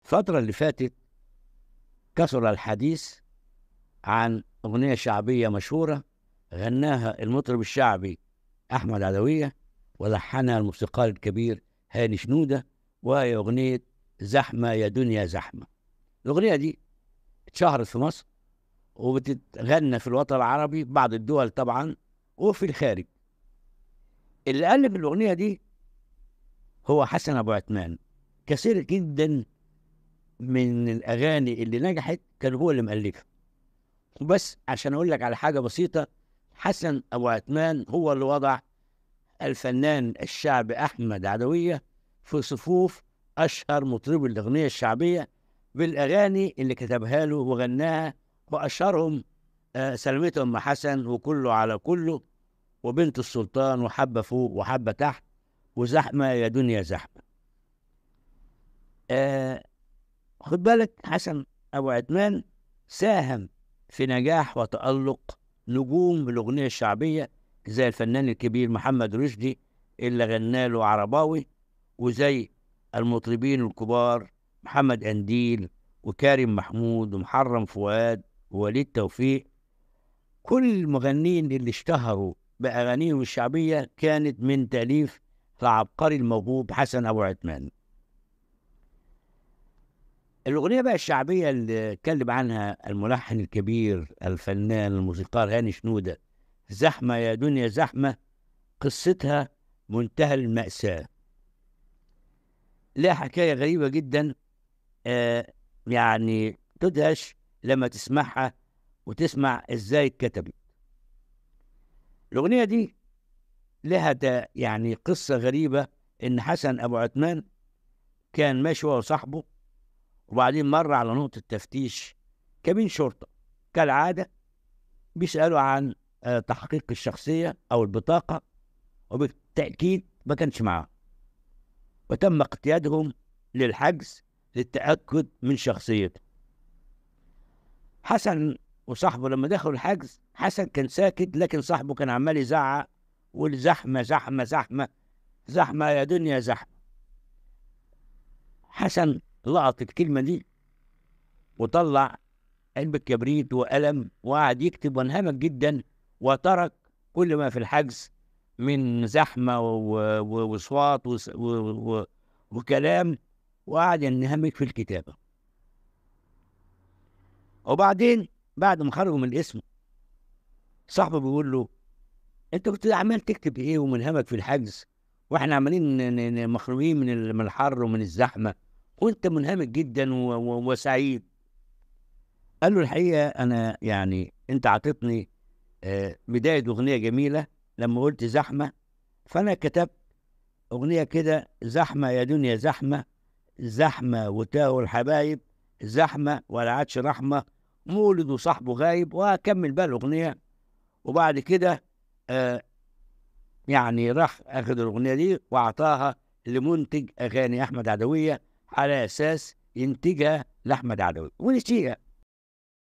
الفترة اللي فاتت كثر الحديث عن أغنية شعبية مشهورة غناها المطرب الشعبي أحمد عدوية ولحنها الموسيقار الكبير هاني شنودة، وهي أغنية زحمة يا دنيا زحمة. الأغنية دي اتشهرت في مصر وبتتغنى في الوطن العربي، بعض الدول طبعا، وفي الخارج. اللي ألف الأغنية دي هو حسن أبو عثمان. كثير جدا من الأغاني اللي نجحت كان هو اللي مؤلفها. وبس عشان أقول لك على حاجة بسيطة، حسن أبو عثمان هو اللي وضع الفنان الشعبي أحمد عدوية في صفوف أشهر مطربي الأغنية الشعبية بالأغاني اللي كتبها له وغناها، وأشهرهم سلمته أم حسن، وكله على كله، وبنت السلطان، وحبة فوق وحبة تحت، وزحمة يا دنيا زحمة. خد بالك، حسن أبو عثمان ساهم في نجاح وتألق نجوم الأغنية الشعبية زي الفنان الكبير محمد رشدي اللي غنى له عرباوي، وزي المطربين الكبار محمد قنديل وكارم محمود ومحرم فؤاد ووليد توفيق. كل المغنيين اللي اشتهروا بأغانيهم الشعبية كانت من تأليف العبقري الموهوب حسن أبو عثمان. الأغنية بقى الشعبية اللي اتكلم عنها الملحن الكبير الفنان الموسيقار هاني شنودة، زحمة يا دنيا زحمة، قصتها منتهى المأساة. لها حكاية غريبة جدا، يعني تدهش لما تسمعها وتسمع ازاي اتكتبت. الأغنية دي لها يعني قصة غريبة. إن حسن أبو عثمان كان ماشي هو وصاحبه، وبعدين مر على نقطة تفتيش كمين شرطة كالعادة، بيسألوا عن تحقيق الشخصية أو البطاقة، وبالتأكيد ما كانش معاه، وتم اقتيادهم للحجز للتأكد من شخصيته. حسن وصاحبه لما دخلوا الحجز، حسن كان ساكت، لكن صاحبه كان عمال يزعق والزحمة زحمة زحمة زحمة يا دنيا زحمة. حسن لقط الكلمة دي وطلع علبة كبريت وقلم وقعد يكتب، وانهمك جدا وترك كل ما في الحجز من زحمة وصوات وكلام، وقعد ينهمك في الكتابة. وبعدين بعد ما خرجوا من الاسم، صاحبه بيقول له: انت كنت عمال تكتب ايه ومنهمك في الحجز، واحنا عمالين مخرومين من الحر ومن الزحمة، وانت منهمك جدا وسعيد. قال له: الحقيقة انا يعني انت عطيتني بداية اغنية جميلة لما قلت زحمة، فانا كتبت اغنية كده: زحمة يا دنيا زحمة، زحمة وتاهوا الحبايب، زحمة ولا عادش رحمة، مولد وصاحبه غايب. وأكمل بقى الأغنية. وبعد كده يعني راح أخذ الأغنية دي وأعطاها لمنتج أغاني أحمد عدوية على أساس ينتجها لأحمد عدوية ونسيها.